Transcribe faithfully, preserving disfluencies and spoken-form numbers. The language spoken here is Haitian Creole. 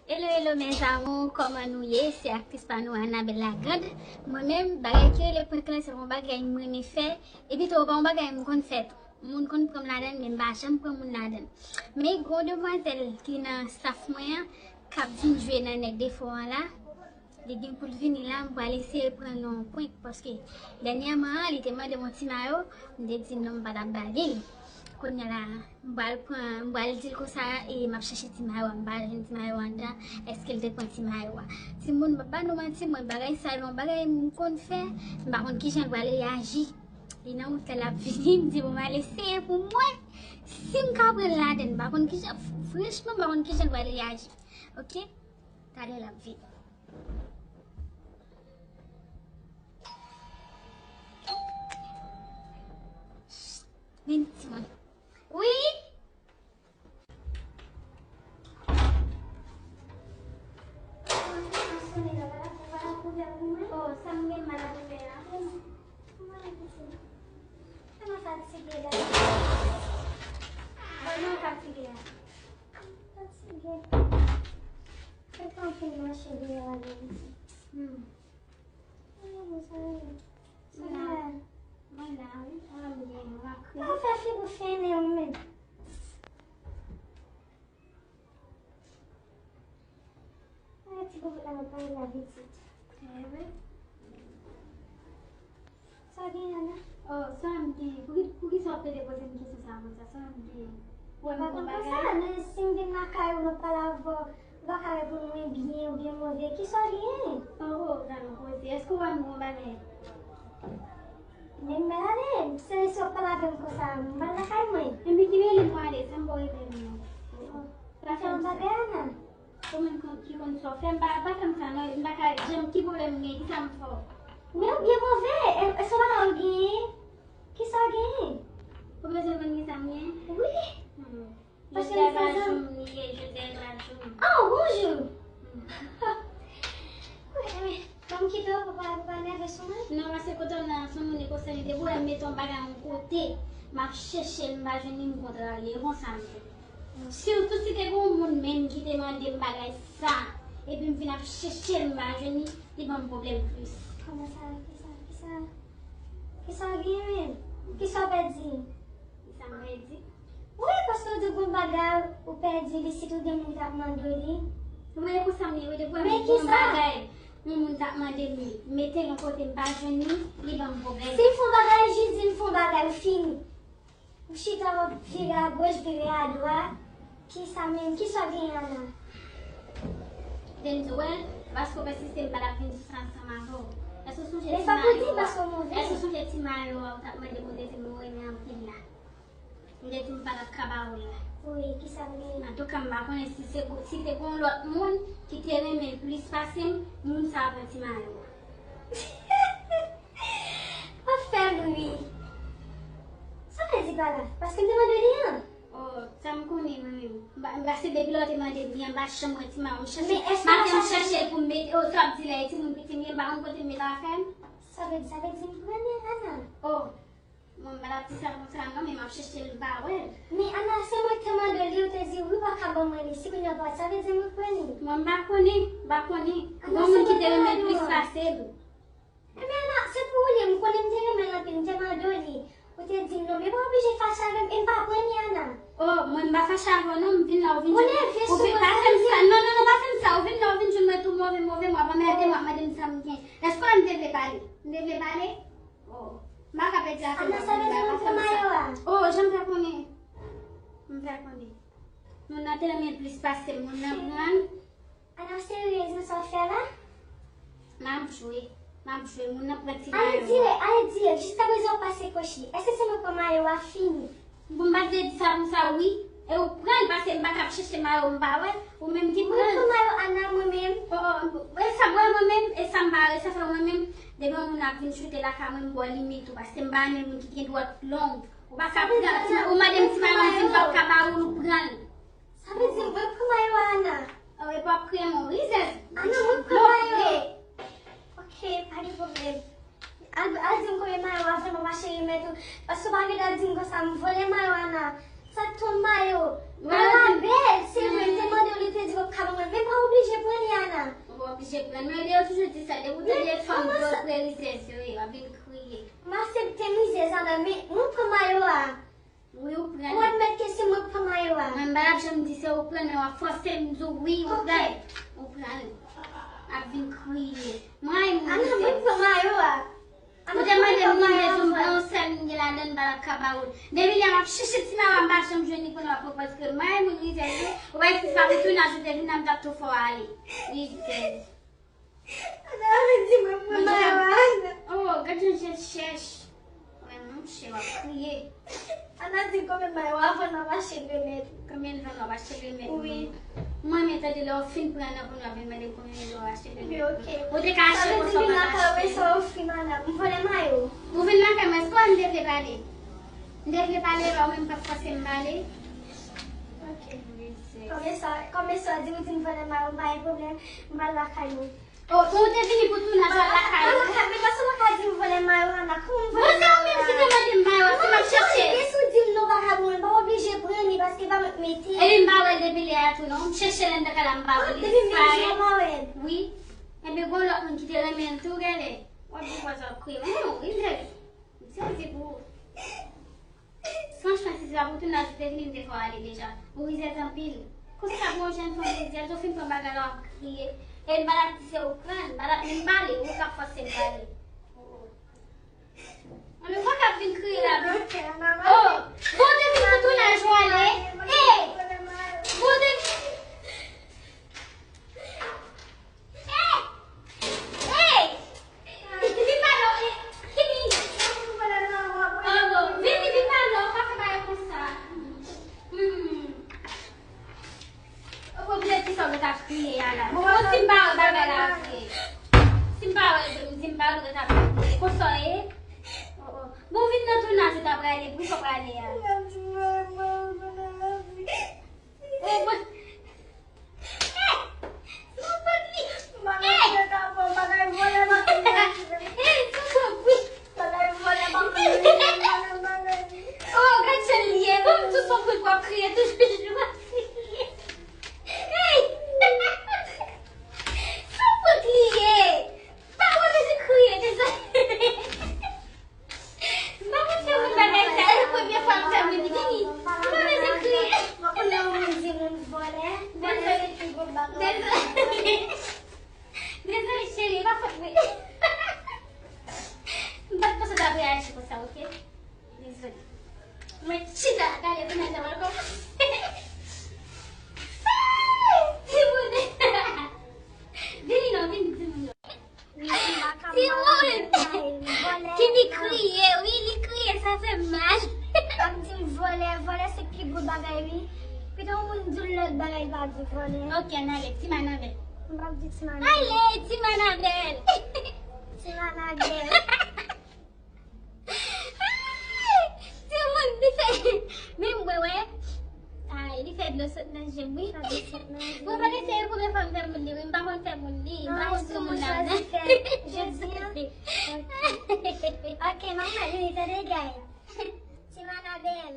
Hello, hello, mes amours, kòman nou ye? Se aktris pa nou, Annabelle Lagrande. Mwen menm, bagay ki rele prank lan, se yon bagay m renmen fè. Epi tou, pa yon bagay m konn fè tou. Moun konn pran m ladan l, men m pa janm pran moun ladan l. Men gen yon demwazèl ki nan staff mwen an, k ap vin jwe nan Nèg Defo an la. Li gen pou l vini la, m pral eseye pran l yon prank, paske dènyèman an, li te mande m yon ti mayo, m te di non, m pa t ap ba li l. Kounye a la, m pral pran, m pral di l konsa, e m ap chèche ti mayo a, m pa jwenn ti mayo a anndan, èske l te pran ti mayo a? Timoun, m pa ba nou manti, mwen, bagay sa yo, yon bagay m konn fè, m pa konn kijan l pral reyaji. Li nan wout la, l ap vini, m di, bon, m al eseye pou m wè si m ka pran l ladan l, m pa konn kijan, franchman, m pa konn kijan l pral reyaji. Oke? Talè l ap vini. Vin, timoun. Wi? Oh, sa m gen mal ap fè a? Kòman fatige la? Kòman fatige a? Fatige. Se pa anpil mache deyò a menm. Hmm. Mwen la, mwen la, wi. Mwen la, wi. Mwen la, wi. Mwen la, wi. Ou fè figi w fennen ou menm. Mwen ti bout la, mwen pale la pitit. Ehe. Sa w gen, Ana? Oh, sa m gen? Pou ki, pou ki sa w ap pede poze m kesyon sa konsa? Sa m gen? Ou wè m gon bagay? Sa, men si m vin lakay ou, m ap pale avè w, ou pa ka reponn mwen byen oubyen move. Kisa w genyen? Oh, oh, gade yon koze. Èske w wè m gon bagay? Men m pral ale. Se si w ap pale avè m konsa, m pral lakay mwen. Enben, ki rele m pale, sa m ba w rele m nan? Ou fè yon bagay, Ana? Ou menm ki konn sa w fè, m pa, pa fè m sa non, m pa ka janm, ki pwoblèm m gen, kisa m fè w? Men ou byen move, e, e se bagay ou genyen? Kisa w genyen? Ou bezwen konn kisa m genyen? Wi. Hmm. Paske m se zanmi. Jodi a pa jou m li ye, jodi a pa jou m. Oh, bonjou. Hmm. Wi, men, ban m kite w pou pa, pou pa nève sou mwen. Non, paske kote w nan, se yon moun li konsène, depi w wè m mete yon bagay yon kote, m ap chèche l, m pa jwenn li, m kontrarye, e konsa m fè. Sitou si te gen yon moun menm ki te mande m bagay sa, epi m vin ap chèche l, m pa jwenn li, li ban m pwoblèm plis. Kòman sa? Kisa, kisa, kisa w gen menm? Kisa w pèdi? Kisa m pèdi? Wi, paske w di w gon bagay ou pèdi li, sitou gen moun ki t ap mande w li. Wi, e konsa m ye, wi, depi w wè m gon bagay, yon moun t ap mande m li, m mete l yon kote, m pa jwenn li, li ban m pwoblèm. Si m fè yon bagay, jis di m fè yon bagay, ou fini. Ou chita w ap vire agoch, vire adwat. Kisa menm? Kisa w genyen la? Denzo, wè, paske w pèsiste, m pa t ap vin sou sa ansanm avè w. Èske w sonje ti mayo a? Èske w sonje ti mayo a ou t ap mande m, ou te di m ou renmen anpil la? M te di m pa t ap ka ba ou l la. Wi, kisa m genyen? Antouka, m pa konnen si se, si te gon lòt moun ki te renmen l plis pase m, moun sa a pran ti mayo a. W ap fè m ri. Sa w vle di pa la? Paske m te mande w li an? Oh, sa m konnen mwen menm. M pa, m pa se depi lè w te mande m li an, m pa janm wè ti mayo. M chèche, maten m chèche l pou m mete. Oh, sa w ap di la, e timoun piti m ye, m pa konn kote m mete afè m. Sa vle di, sa vle di m prennen, Ana? Oh, mwen m pa t ap di sa konsa non, men m ap chèche l, m pa wè l. Men Ana, se mwen ki te mande w li, ou te di wi, ou pa ka ban mwen li. Si kounye a w pa wè l, sa vle di mwen prennen. Mwen m pa konnen, m pa konnen. Gon moun ki te renmen l plis pase m. Ebyen, Ana, se pou ou li ye, m konnen m te renmen l anpil, m te mande w li. Ou te di m non, men pa oblije fache avè m, e m pa pran li, Ana. Oh, mwen m pa fache avè w non, m vin la, ou vin di m, ou vin, pa fè m sa, non, non, non, pa fè m sa, ou vin la, ou vin jwenn mwen tou move, move, m w ap anmède m, w ap mande m sa m gen. Èske w wè m te vle pale? M te vle pale? Oh, m pa ka pèdi afè m, Ana, sa vle di mwen pran mayo a? Oh, jan m fè konnen? M fè konnen. Moun nan te renmen l plis pase m, moun nan pran l. Ana, w seryez nan sa w fè la? M ap jwe. M ap jwe. Moun nan pran ti mayo a. Ale dirèk, ale dirèk. Jiskaprezan w pase kochi. Èske se mwen k pran mayo a fini? Bon, m pa t vle di sa konsa, wi. E ou pran l, paske m pa ka ap chèche mayo m pa wè l. Ou menm ki pran l. Mwen pran mayo Ana, mwen menm. Oh, oh, e sa m wè mwen menm, e sa m pa wè, sa fè mwen menm, depi yon moun ap vin choute lakay mwen, m ba w limit ou, paske m pa renmen moun ki gen dwèt long. Ou pa ka pran, ou mande m ti mayo, m di m p ap ka ba ou l, ou pran l. Sa vle di mwen pran mayo a, Ana. Oh, e p ap kriye non, rizèz. Ana, mwen pran mayo. Ok, pa gen pwoblèm. Al, al di m konbyen mayo a, vrèman, ma chérie, mèt ou. Paske ou pa gen dwa di m konsa, m vòlè mayo a, Ana. Sa k ton mayo? Mayo a bèl, se vre, m te mande w li Te di w ap ka ban mwen, men pa oblije pran li, Ana. Ou pa oblije pran, men yo toujou di sa, depi w tande fanm vre rizèz yo ye, w ap vin kriye. M aksepte m rizèz, Ana, men mwen pran mayo a. Wi, ou pran. Ou admèt ke se mwen k pran mayo a. Mwen m pa t ap janm di se ou pran, men w ap fòse m di w wi, ou pran. Ou pran. M ap vin kriye. Mwen, mwen, Ana, mwen pran mayo a. Ou te mande m nimewo m, yon sèl m gen ladan m pa t ap ka ba ou l. Depi lè m ap chèche ti mayo a, m pa janm jwenn li kounye a, paske m pa renmen moun rizèz yo. Ou pa si sa pou tounen ajoute vin nan m t ap tou fè w ale. Rizèz. Ana, di mwen, mwen mayo a. Oh, gad jan je l chèch. Mwen, monchè, w ap kriye. Ana di konbyen mayo avan n ap achte l remèt. Konbyen l vann w ap achte l remèt mwen? Wi. Mwen, men tande lè w fin pran nan pou nou ap vin mande m konbyen l w achte l remèt mwen. Wi, ok. Ou te ka achte konsa w pa t achte. Sa vle di vin lakay ou e sa ofri m, Ana. M vòlè mayo. Ou vin lakay mwen, èske w wè m te vle pale? M te vle pale, epa ou menm k ap fòse m pale. Ok. Rizèz. Kòmè sa, kòmè sa, di ou di m vòlè mayo, m pa gen pwoblèm, m pral lakay ou. Oh, ou te vini pou tounaj la lakay ou? Mwen pa sa mwen ka di m vòlè mayo a, Ana. Kòman m vòlè mayo a? Bon, se ou menm ki te mande m mayo a, se m ap chèche. Bon, se ou di m non, ou pa ka ban mwen, m pa oblije pran li, paske pa mwen k mete. Epi m pa wè l depi lè a tou non. M chèche l anndan kay la, m pa wè l. Depi menm jou a, m pa wè l. Wi. Ebyen, gon lòt moun ki te renmen l tou, gade. W ap di konsa w ap kriye. Mwen, wi, m te. M sezi pou ou. Franchman, si se pa pou tounaj ou te vini, m te fè w ale deja. Ou rizèz anpil. Konsa pou yon jèn fanm rizèz, ou fin pran bagay la, w ap kriye. E m pa t ap di se ou pran, m pa t ap menm pale, ou k ap fòse m pale. Anben, ou pa ka vin kriye la, non. Oh, bon, ou te vin pou tounaj ou ale. Hey! Bon, ou te vin. Hey! Hey! Vin pa non, eh, Kimi. Oh, bon, vini, vin pa non, pa fè bagay konsa. Hmm. Ou pa bliye kisa w t ap kriye a la. Bon, si m pa wè bagay la ap kriye. Si m pa wè, di m pa wè, ou t ap kriye. Konsa w ye? Oh, oh. Bon, vin nan tounaj ou t ap prale, pou sa w prale a. Oh, bon. Hey! Sou pot li! Hey! Hey, sou pot li! Oh, gad jan l ye! Bon, m tou sou pot pou ap kriye, toujou, toujou ap kriye. Hey! Sou pot li ye! Pa wè bezwen kriye, dezole. M pa konn fè moun bagay sa, se premye fwa m fè moun li vini. M pa bezwen kriye. Ou konnen yon moun di moun vòlè, vòlè se pi gwo bagay. Dezole. Dezole, cheri, e pa fòt mwen. M pa t panse w t ap reyaji konsa, oke? Dezole. Mwen chita, gade, kounye a sa pral kòmanse. Timoun! Vini non, vini, timoun. Timoun! Kimi kriye, wi, li kriye, sa fè m mal. Ap di m vòlè, vòlè se pi gwo bagay, wi. Pito yon moun di w lòt bagay, li pa di vòlè. Ok, n ale, ti Manabèl. M p ap di ti Manabèl. Ale, ti Manabèl! Ti Manabèl. Timoun, li fè, men mwen wè. Ay, li fè dlo sot nan je m, wi. Sa dlo sot nan je m. Mwen pa gen, se premye fwa m fè moun li, wi. M pa konn fè moun li. M pa konn sou moun la. Jodi an. Ok, m ap mande li, tande, guys. Ti Manabèl.